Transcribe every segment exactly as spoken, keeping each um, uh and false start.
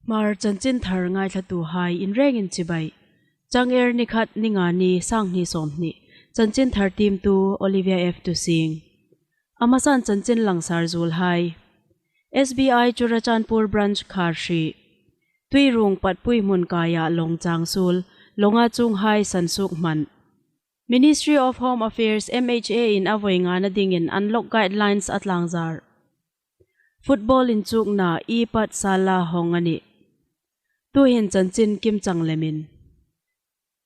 Hmar chanchinthar ngaithlatuhai inrengin chibai. Chang er ni khat, ni nga ni, sanghni sawmhni. Chanchinthar tiemtu Olivia F Tusing. A hmasan chanchin langsar zuolhai. S B I Churachandpur Branch khar hri. Tuiruong patpui hmun kaia lawng chang suol, lawnga chuonghai sansuok hman. Ministry of Home Affairs, M H A in a vawi ngana dingin unlock guidelines a tlangzar. Football inchukna i pat sala hong a nih. Tuhin chanchin kimchang lemin.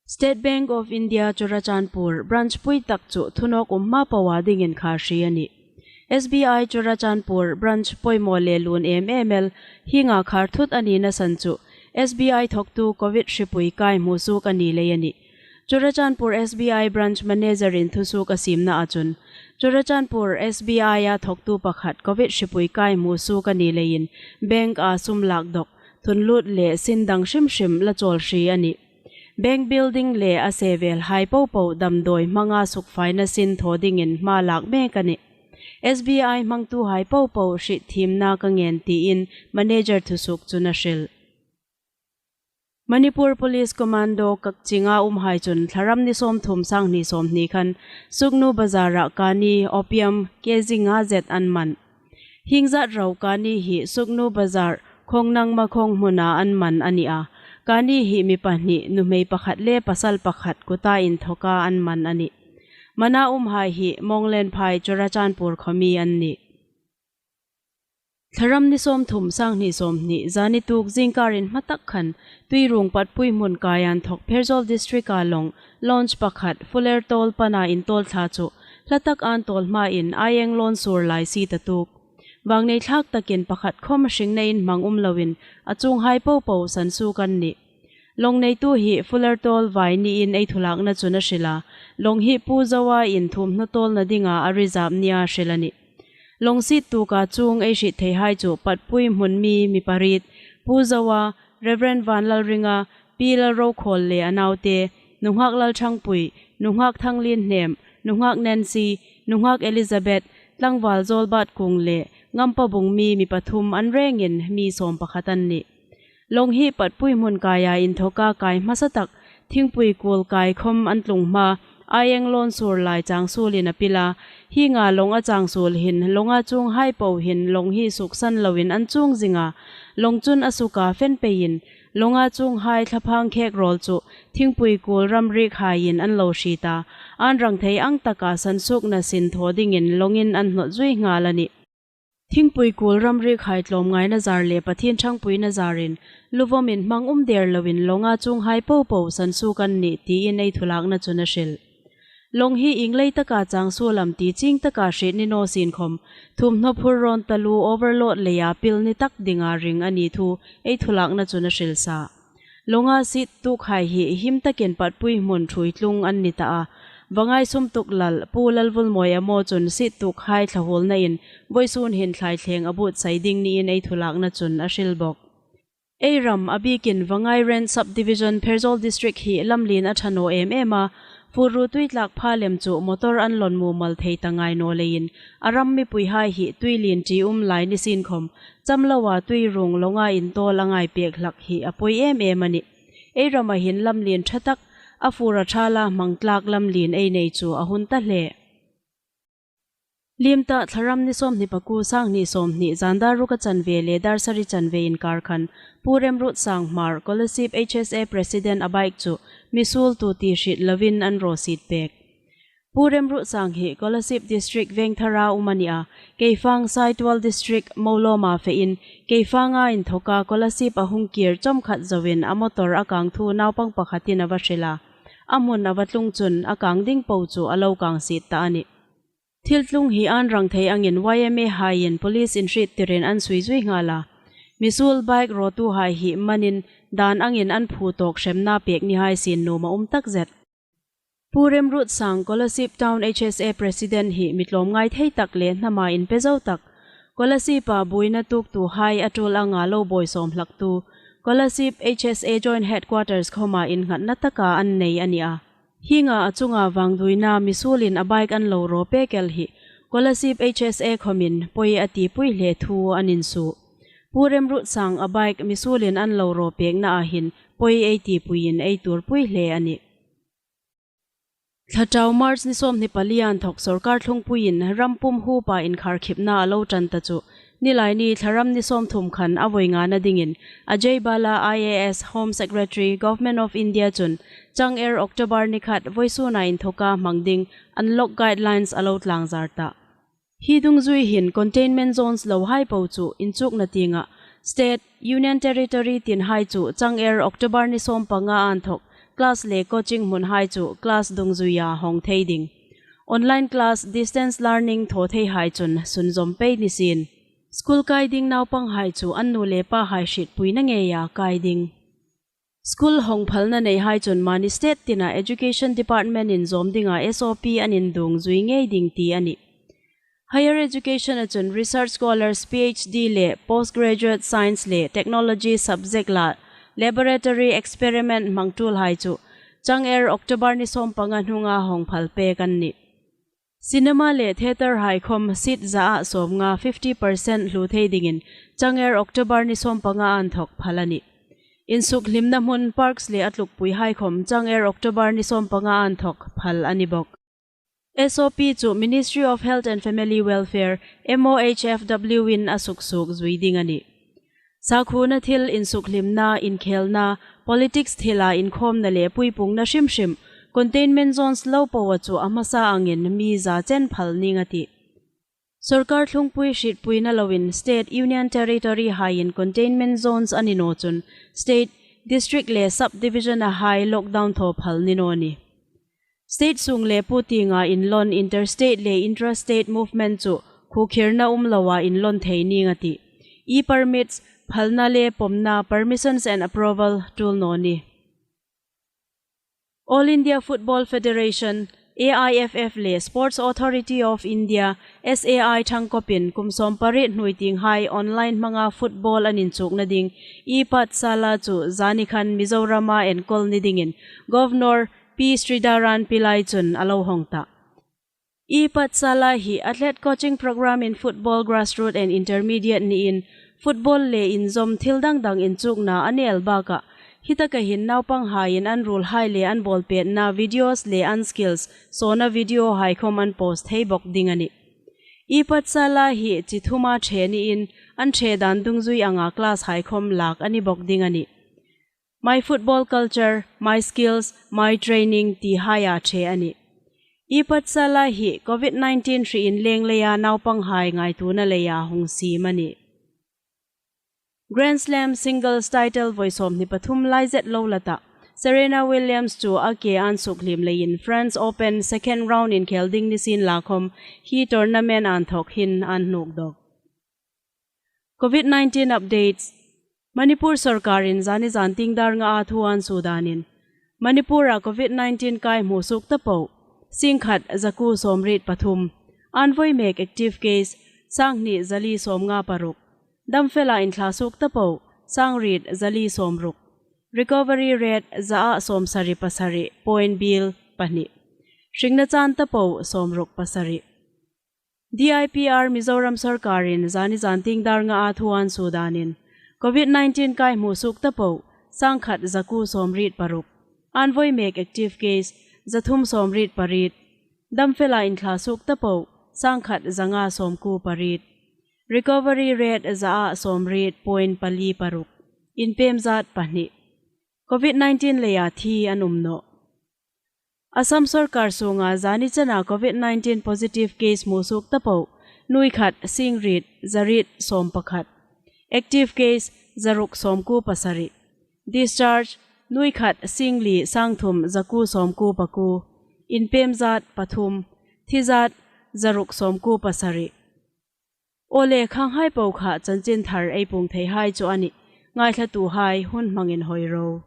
State Bank of India Churachandpur branch pui tak chu thunawk um hma poa dingin khar hri a nih. S B I Churachandpur branch poimaw le lun em em el, hienga khar thut a nina san chu S B I thawktu Covid hripui kai hmusuok a ni lei a nih. Churachandpur S B I branch manager in thusuok a siemnaa chun, Churachandpur S B I a thawktu pakhat Covid hripui kai hmusuok a ni leiin bank a sum lak dawk, thun lut le sin dang hrim hrim la chawl hri a nih. Bank building le a se velhai popo damdawi hmanga sukfaina sin thaw dingin hma lak mek a nih. S B I hmangtuhai popo hriet thiemna ka ngen tiin manager thusuok chun a hril. Manipur Police Commando Kakchinga umhai chun thlaram ni sawmthum, sanghni sawmhni khan Sugnu Bazar-a kani opium K G nga zet an man. Hieng zat rau kani hi Sugnu Bazar Khongnangma khawng hmuna an man a nih a. Kani hi mi pahni, nuhmei pakhat le pasal pakhat kuta inthoka an man a nih. Mana umhai hi Monglenphai Churachandpur khawmi an nih. Thlaram ni sawmthum, sanghni sawmhni, zani tuok zingkar inhma tak khan Tuiruong patpui hmun kaia inthok Pherzawl District-a lawng launch pakhat Fuler Tawl pana intawl thla chu hla tak an tawl hmain aieng lawn sur lai siet a tuok. Vangnei thlak takin pakhat khawm hringna inhmang um loin a chuonghai popo sansuok an nih. Lawng neitu hi Fuler Tawl vai niin ei thulakna chun a hril a, lawng hi Pu Zoa in thuomhnaw tawlna dinga a reserve nia hril a nih. Lawng siet tuoka chuong ei hriet theihai chu patpui hmun mi mi pariet, Pu Zoa, Reverend Vanlalringa, Pi Lalrokhawl le a naute, Nunghak Lalthangpui, Nunghak Thanglienhnem, Nunghak Nancy, Nunghak Elizabeth, Tlangval Zawlbatkung le Ngampabung mi mi pathum an rengin mi sawm pakhat an nih. Lawng hi patpui hmun kaia inthoka kai hmasa tak, thingpui kuol kai khawm an tlung hma, aieng lawn sur lai chang suolin a pil a, hienga lawng a chang suol hin lawnga chuonghai po hin lawng hi suksan loin an chuong zing a, lawng chun a suka fen peiin, lawnga chuonghai thlaphang khek rawl chu thingpui kuol ramrikhaiin an lo hriet a, an rang thei ang taka sansuokna sin thaw dingin lawngin an hnawt zui nghal a nih. Thingpui kuol ramrikhai tlawmngaina zar le Pathien ṭhangpuina zarin, luvawm inhmang um der loin lawnga chuonghai popo sansuok an nih tiin ei thulakna chun a hril. Lawng hi ieng lei taka chang suol am ti chieng taka hriet ni naw sien khawm, thuomhnaw phur rawn taluo overload leia pil ni tak dinga ring a ni thu ei thulakna chun a hril sa. Lawnga siet tuokhai hi him takin patpui hmun ṭhuoi tlung an ni ta a. Vangai sumtuk lal Pu Lalvulmawi Amo chun siet tuokhai thlahuolnain vawisun hin thlaithleng a buotsai ding niin ei thulakna chun a hril bawk. Ei ram a bikin Vangai Range Subdivision, Pherzawl District hi lamlien a ṭha naw em em a, fur ru tui tlak pha lem chu motor an lawn mumal thei ta ngai naw leiin, a ram mipuihai hi tuilien ṭium lai ni sien khawm, cham loa Tuiruong lawnga intawl a ngai pek hlak hi a poi em em a nih. Ei rama hin lamlien ṭha tak, a fur a ṭha la hmang tlak lamlien ei nei chu a hun ta hle. Liem ta, thlaram ni sawmhni pakuo, sanghni sawmhni, zan dar ruka chanve le dar sari chanve inkar khan Pu Remruotsang Hmar, Kolasib H S A President a bike chu misuoltu ti hriet loin an raw siet pek. Pu Remruotsang hi Kolasib District Vengthara um a ni a, Keifang Saitual District Molawma fein, Keifanga inthoka Kolasib a hung kir chawmkhat zoin a motor a kang thu naupang pakhatin a va hril a, a hmun a va tlung chun a kang ding po chu a lo kang siet ta a nih. Thil tlung hi an rang thei angin Y M A haiin police inhriettirin an sui zui nghal a. Misuol bike rawtuhai hi manin dan angin an phu tawk hremna pek ni hai sien nuom a um tak zet. Pu Remruotsang, Kolasib Town H S A President hi mi tlawmngai thei tak le hnama inpe zo tak, Kolasiba buoina tuoktuhai a tul anga lo buoi sawm hlaktu, Kolasib H S A Joint Headquarters khawma innghatna taka an nei a ni a. Hienga a chunga vangduoina misuolin a bike an lo raw pek el hi Kolasib H S A khawmin poi a tipui hle thu an insuo. Pu Remruotsang a bike misuolin an lo raw pekna a hin poi ei tipuiin ei tuorpui hle a nih. Thlarau March ni sawmhni pali inthawk sawrkar thlungpuiin ram pum huopa inkhar khipna a lo ṭan ta chu, nilaini Thlaram ni sawmthum khan a vawi ngana dingin Ajay Bhalla I A S, Home Secretary, Government of India chun chang er October ni khat vawisuna inthawka hmang ding unlock guidelines a lo tlangzar ta. Hi dungzui hin containment zones lohai po chu inchukna tienga state, union territory tinhai chu chang er October ni sawmpanga inthawk class le coaching hmunhai chu class dungzuia hawng thei ding, online class, distance learning thaw theihai chun sunzawm pei ni sien. School kai ding naupanghai chu an nu le pahai hrietpuina ngeia kai ding. School hawng phalna neihai chun mani state tina Education Department-in zawm dinga S O P an induong zui ngei ding ti a nih. Higher education-a chun research scholars, P H D le postgraduate science le technology subject la laboratory experiment hmang tulhai chu chang er October ni sawmpanga hnunga hawng phal pek an nih. Cinema le theatrehai khawm seat zaa sawmnga, fifty percent, hlu thei dingin chang er October ni sawmpanga inthawk phal a nih. Insukhlimna hmun, parks le a tlukpuihai khawm chang er October ni sawmpanga inthawk phal a ni bawk. S O P chu Ministry of Health and Family Welfare, M O H F W-in a suksuok zui ding a nih. Sakhuona thil, insukhlimna, inkhelna, politics thila inkhawmna le puipuongna hrim hrim, containment zones lo poa chu a hmasa angin mi za chen phal ning a tih. Sawrkar thlungpui hrietpuina loin state, union territory-haiin containment zones a ni naw chun state, district le subdivision-a hai lockdown thaw phal ni naw nih. State sung le puotienga inlawn, interstate le intrastate movement chu khuokhirna um loa inlawn thei ning a tih. E-permits, phalna le pawmna, permissions and approval, tul naw nih. All India Football Federation, A I F F le Sports Authority of India, S A I, ṭhangkawpin kum sawmpariet hnuoi tienghai online hmanga football an inchukna ding e-pathsala chu zani khan Mizorama enkawl ni dingin Governor P Sridharan Pillai chun a lo hawng ta. E-pathsala hi Athlete Coaching Programme in Football Grassroot and Intermediate niin football le inzawm thil dang dang inchukna a ni el bakah, hi taka hin naupanghaiin an ruolhai le an bawlpetna videos le an skills sawna videohai khawm an post thei bawk ding a nih. E-pathsala hi chi thuma ṭhe niin an ṭhe dan dungzui anga class-hai khawm lak a ni bawk ding a nih. My Football Culture, My Skills, My Training tihaia ṭhe a nih. E-pathsala hi Covid nineteen hri inleng leia naupanghai ngaituona leia hung siem a nih. Grand Slam singles title vawi sawmhni pathum lai zet lo la ta Serena Williams chu a ke an sukhliem leiin France Open second round inkhel ding ni sien la khawm hi tournament inthawk hin an hnuk dawk. Covid nineteen updates. Manipur sawrkarin zani zantieng dar ngaa thu an suo danin, Manipura Covid nineteen kai hmusuok ta po, singkhat zakuo sawmriet pathum. An vawi mek active case, sanghni zali sawmnga paruk. Damfela inthlasuok ta po, sangriet zali sawmruk. Recovery rate zaa sawmsari pasari point bial pahni. Hringna chan ta po, sawmruk pasari. D I P R Mizoram sawrkarin zani zantieng dar ngaa thu an suo danin, Covid nineteen kai hmusuok ta po, sangkhat zakuo sawmriet paruk. An vawi mek active case, zathum sawmriet pariet. Damfela inthlasuok ta po, sangkhat zanga sawmkuo pariet. Recovery rate zaa sawmriet point pali paruk. Inpem zat pahni. Covid nineteen leia thi an um nawh. Assam sawrkar sunga zani chena Covid nineteen positive case hmusuok ta po, nuoi khat singriet zariet sawmpakhat. Active case zaruk sawmkuo pasari. Discharge nuoi khat singli sangthum zakuo sawmkuo pakuo. Inpem zat pathum. Thi zat zaruk sawmkuo pasari. Aw le, khanghai po kha chanchin thar ei puong theihai chu a nih. Ngaithlatuhai hun hmangin hawi ro.